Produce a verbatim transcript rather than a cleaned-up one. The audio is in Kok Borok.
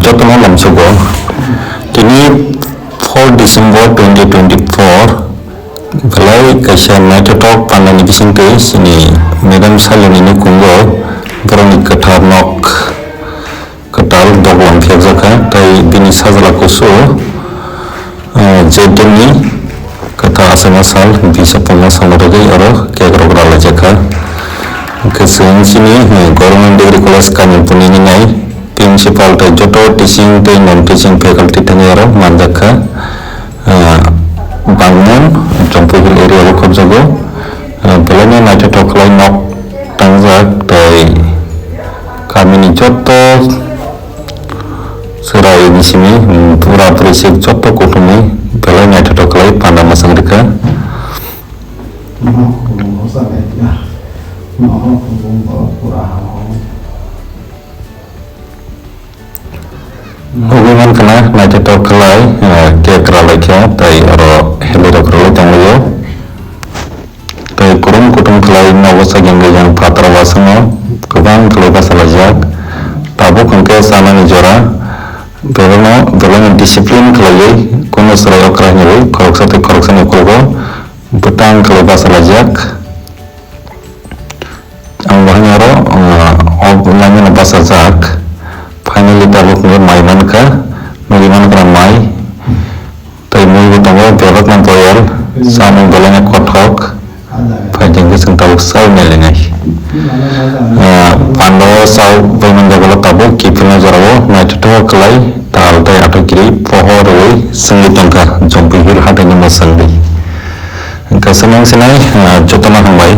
Jotono lamsogo. Tini four December twenty twenty-four belai kaisa naithothok pandani bisingtwi chini Madam Salini nukhungo borokni kwthar nok kwtal doglam phiyakjakha, tei bini sajla kusu, ah, Jedini kwthar achaima sal, bisa pungma salni bagwi oro cake rok ralaijakha. Hwnkhe chwng chini, eh, Government Degree College Kaimilpuni ni nai principal tei joto teaching tei non teaching faculty thani oro manjakha. Ah, Bangmon, Jampui Hill area o khobjago. Ah, belai no naithothok khlai nok tangjak tei kamini joto chwrai ni simi, mm, pura puri sik joto kuthumni belai naithothok khlai panda mwchang rikha. Nugwi mankha na naithothok khlai, eh, cake ralaikha tei oro helirok rwlai tonglaio. Tei kurum kuthum khlai nogo sakya wngwi yang phataro uasango kwbang khlai bachalaijak. Tabuk hwnkhe chanani jora, bebakno belai discipline khlaiwi kunu chwrai okra hinwi khoroksa tei khoroksani ukulogo bwtang khlai bachalaijak. Ang bo haino oro, uh, o laimano bachajak. Finally tabuk hwnkhe mai mankha, nugwi mankha mai. Tei mui bo tongo, bebakno boyal, samung belaino kothok. Phai jeng khe chwng tabuk sai nailainai. Ah, pando chao bai manjak ulo tabuk kiphilna jorao naithothok khlai tal tei athokiri pohor rwui chwngwi tongkha Jampui Hill hathai ni mwchangwi. Hwnkhe chwng sinai, ah, jotono hambai.